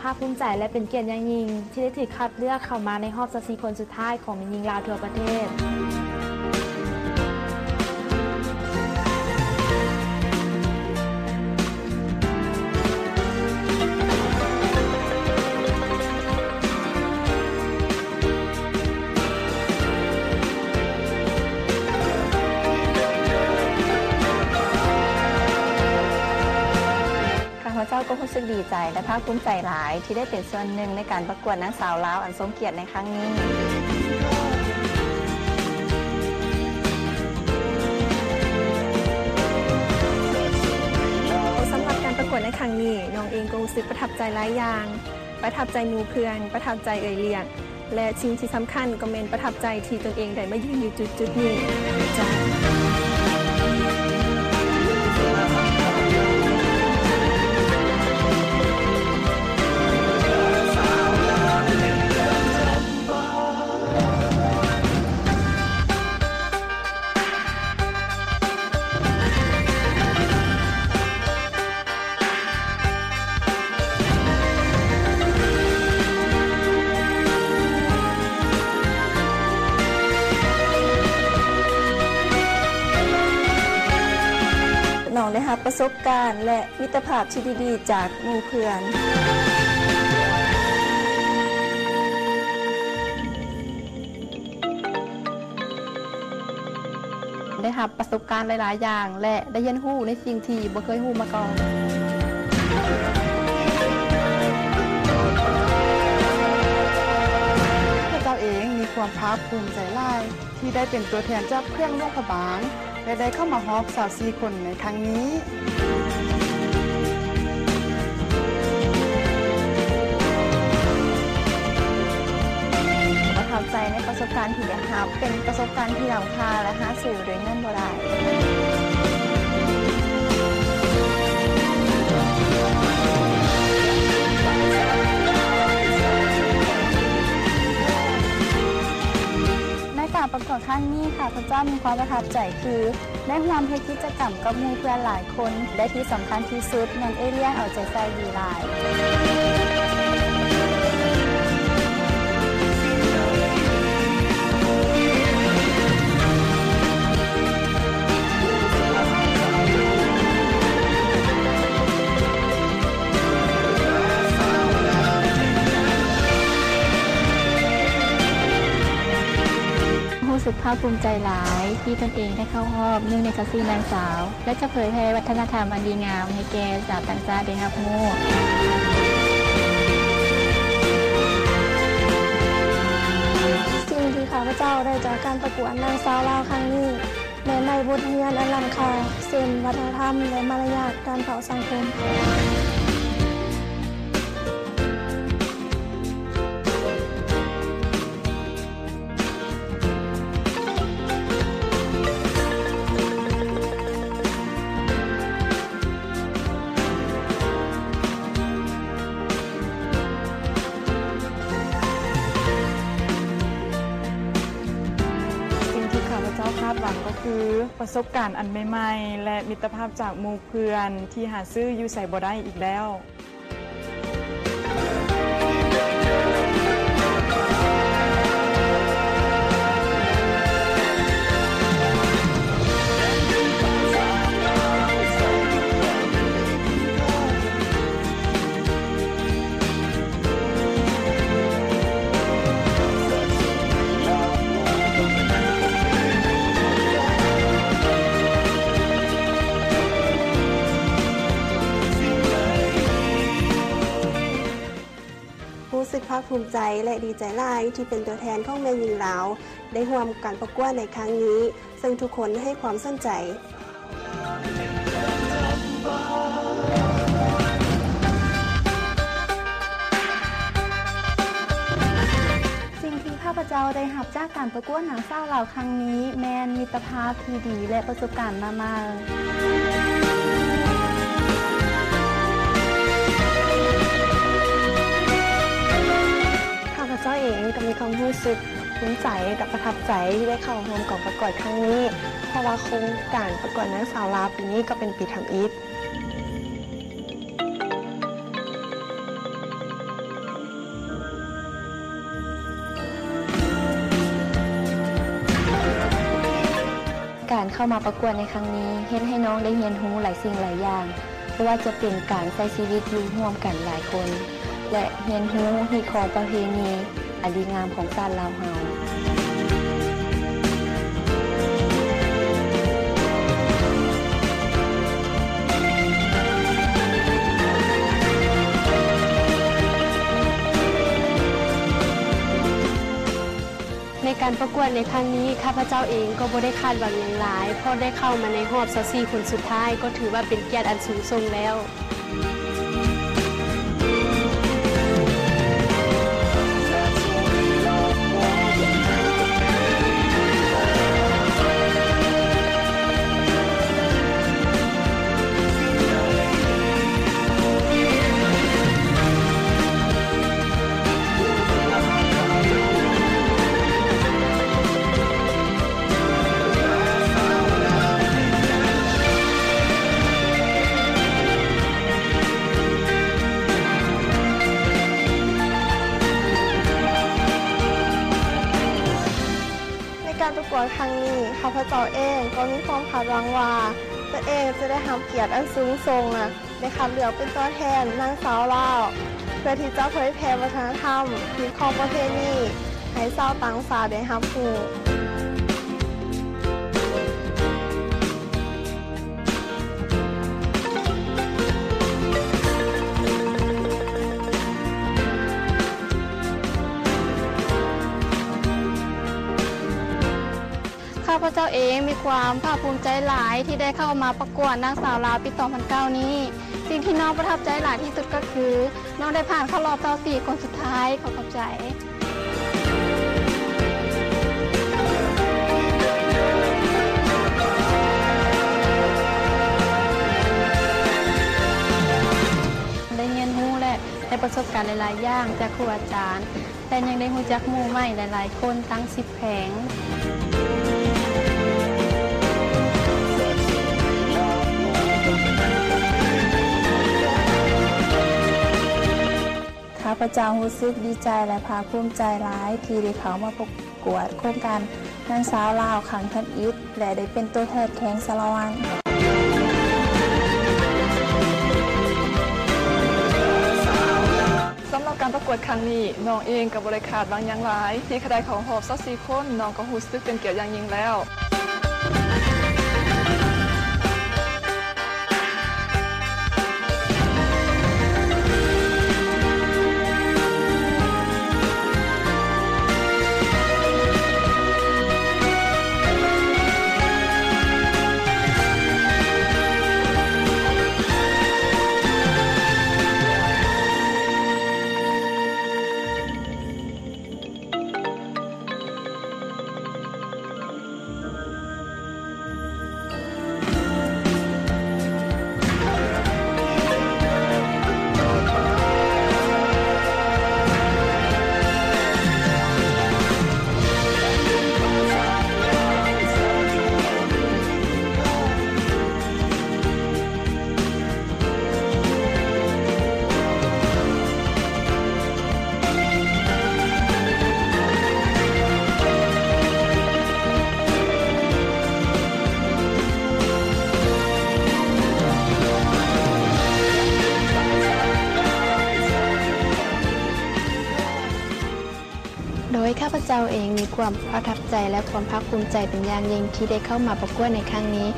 າກພູມໃຈ ແລະ ເປັນກຽດຢ່າງຍິ່ງ ທີ່ໄດ້ຖືກຄັດເລືອກເຂົ້າມາໃນຮອບຊາວສີ່ຄົນສຸດທ້າຍຂອງແມ່ຍິງລາວທົ່ວປະເທດ. ຂ້າພະເຈົ້າກໍຮູ້ສຶກດີໃຈ ແລະ ພາກພູມໃຈຫຼາຍ ທີ່ໄດ້ເປັນສ່ວນໜຶ່ງໃນການປະກວດນາງສາວລາວອັນຊົງກຽດໃນຄັ້ງນີ້. ສຳລັບການປະກວດໃນຄັ້ງນີ້ ນ້ອງເອງກໍຮູ້ສຶກປະທັບໃຈຫຼາຍຢ່າງ, ປະທັບໃຈໝູ່ເພື່ອນ, ປະທັບໃຈເອື້ອຍລ້ຽງ ແລະ ສິ່ງທີ່ສຳຄັນກໍແມ່ນປະທັບໃຈທີ່ຕົນເອງໄດ້ມາຢືນຢູ່ຈຸດໆນີ້. ນ້ອງໄດ້ຮັບປະສົບການ ແລະ ມິດຕະພາບທີ່ດີໆຈາກໝູ່ເພື່ອນ. ໄດ້ຮັບປະສົບການຫຼາຍໆຢ່າງ ແລະ ໄດ້ຮຽນຮູ້ໃນສິ່ງທີ່ບໍ່ເຄີຍຮູ້ມາກ່ອນ. ຂ້າພະເຈົ້າເອງມີຄວາມພາກພູມໃຈຫຼາຍ ທີ່ໄດ້ເປັນຕົວແທນຈາກແຂວງຫຼວງພະບາງ ແລະ ໄດ້ເຂົ້າມາຮອບຊາວສີ່ຄົນໃນຄັ້ງນີ້. ປະທັບໃຈໃນປະສົບການທີ່ໄດ້ຮັບ ເປັນປະສົບການທີ່ລ້ຳຄ່າ ແລະ ຫາຊື້ດ້ວຍເງິນບໍ່ໄດ້. ໃນການປະກວດຄັ້ງນີ້ ຂ້າພະເຈົ້າມີຄວາມປະທັບໃຈຄື ໄດ້ຮ່ວມເຮັດກິດຈະກຳກັບໝູ່ເພື່ອນຫຼາຍຄົນ ແລະ ທີ່ສຳຄັນທີ່ສຸດແມ່ນເອື້ອຍລ້ຽງເອົາໃຈໃສ່ດີຫຼາຍ. ຮູ້ສຶກພາກພູມໃຈຫຼາຍທີ່ຕົນເອງໄດ້ເຂົ້າຮອບໜຶ່ງໃນຊາວສີ່ນາງສາວ ແລະ ຈະເຜີຍແຜ່ວັດທະນະທຳອັນດີງາມໃຫ້ແກ່ຊາວຕ່າງຊາດໄດ້ຮັບຮູ້. ສິ່ງທີ່ຂ້າພະເຈົ້າໄດ້ຈາກການປະກວດນາງສາວລາວຄັ້ງນີ້ ແມ່ນໄດ້ບົດຮຽນອັນລ້ຳຄ່າ ເຊັ່ນ ວັດທະນະທຳ ແລະ ມາລະຍາດການເຂົ້າສັງຄົມ. ສິ່ງທີ່ຂ້າພະເຈົ້າຄາດຫວັງກໍຄື ປະສົບການອັນໃໝ່ໆ ແລະ ມິດຕະພາບຈາກໝູ່ເພື່ອນທີ່ຫາຊື້ຢູ່ໃສບໍ່ໄດ້ອີກແລ້ວ. ຮູ້ສຶກພາກພູມໃຈ ແລະ ດີໃຈຫຼາຍທີ່ເປັນຕົວແທນຂອງແມ່ຍິງລາວ ໄດ້ຮ່ວມການປະກວດໃນຄັ້ງນີ້ ເຊິ່ງທຸກຄົນໃຫ້ຄວາມສົນໃຈ. ສິ່ງທີ່ຂ້າພະເຈົ້າໄດ້ຮັບຈາກການປະກວດນາງສາວລາວຄັ້ງນີ້ ແມ່ນມິດຕະພາບທີ່ດີ ແລະ ປະສົບການໃໝ່ໆ. ຂ້າພະເຈົ້າເອງກໍມີຄວາມຮູ້ສຶກ ພູມໃຈກັບປະທັບໃຈທີ່ໄດ້ເຂົ້າຮ່ວມກອງປະກວດຄັ້ງນີ້ ເພາະວ່າໂຄງການປະກວດນາງສາວລາວປີນີ້ກໍເປັນປີທຳອິດ. ເຂົ້າມາປະກວດໃນຄັ້ງນີ້ ເຮັດໃຫ້ນ້ອງໄດ້ຮຽນຮູ້ຫຼາຍສິ່ງຫຼາຍຢ່າງ, ບໍ່ວ່າຈະເປັນການໃຊ້ຊີວິດຢູ່ຮ່ວມກັນຫຼາຍຄົນ ແລະ ຮຽນຮູ້ຮີດຄອງປະເພນີອັນດີງາມຂອງຊາດລາວເຮົາ. ໃນການປະກວດໃນຄັ້ງນີ້ ຂ້າພະເຈົ້າເອງກໍບໍ່ໄດ້ຄາດຫວັງຫຍັງຫຼາຍ, ເພາະໄດ້ເຂົ້າມາໃນຮອບຊາວສີ່ຄົນສຸດທ້າຍ ກໍຖືວ່າເປັນກຽດອັນສູງສົ່ງແລ້ວ. ໃນການປະກວດຄັ້ງນີ້ ຂ້າພະເຈົ້າເອງກໍມີຄວາມຄາດຫວັງວ່າ ຕົນເອງຈະໄດ້ຮັບກຽດອັນສູງສົ່ງນະ ໄດ້ຄັດເລືອກເປັນຕົວແທນນາງສາວລາວ ເພື່ອທີ່ຈະເຜີຍແຜ່ວັດທະນະທຳ, ຮີດຄອງປະເພນີ ໃຫ້ຊາວຕ່າງຊາດໄດ້ຮັບຮູ້. ຂ້າພະເຈົ້າເອງມີຄວາມພາກພູມໃຈຫຼາຍທີ່ໄດ້ເຂົ້າມາປະກວດນາງສາວລາວປີສອງພັນເກົ້ານີ້. ສິ່ງທີ່ນ້ອງປະທັບໃຈຫຼາຍທີ່ສຸດກໍຄື ນ້ອງໄດ້ຜ່ານເຂົ້າຮອບຊາວສີ່ຄົນສຸດທ້າຍ. ຂໍຂອບໃຈ. ໄດ້ຮຽນຮູ້ ແລະ ໄດ້ປະສົບການຫຼາຍໆຢ່າງຈາກຄູອາຈານ ແລະ ຍັງໄດ້ຮູ້ຈັກໝູ່ໃໝ່ຫຼາຍໆຄົນຕັ້ງສິບແຂວງ. ຂ້າພະເຈົ້າຮູ້ສຶກດີໃຈ ແລະ ພາກພູມໃຈຫຼາຍທີ່ໄດ້ເຂົ້າມາປະກວດໂຄງການນາງສາວລາວຄັ້ງທຳອິດ ແລະ ໄດ້ເປັນຕົວແທນແຂວງສາລະວັນ. ສຳລັບການປະກວດຄັ້ງນີ້ ນ້ອງເອງກໍບໍ່ໄດ້ຄາດຫວັງຫຍັງຫຼາຍ ທີ່ໄດ້ເຂົ້າຮອບຊາວສີ່ຄົນ ນ້ອງກໍຮູ້ສຶກເປັນກຽດຢ່າງຍິ່ງແລ້ວ. ໂດຍຂ້າພະເຈົ້າເອງມີຄວາມປະທັບໃຈ ແລະ ຄວາມພາກພູມໃຈເປັນຢ່າງຍິ່ງທີ່ໄດ້ເຂົ້າມາປະກວດໃນຄັ້ງນີ້.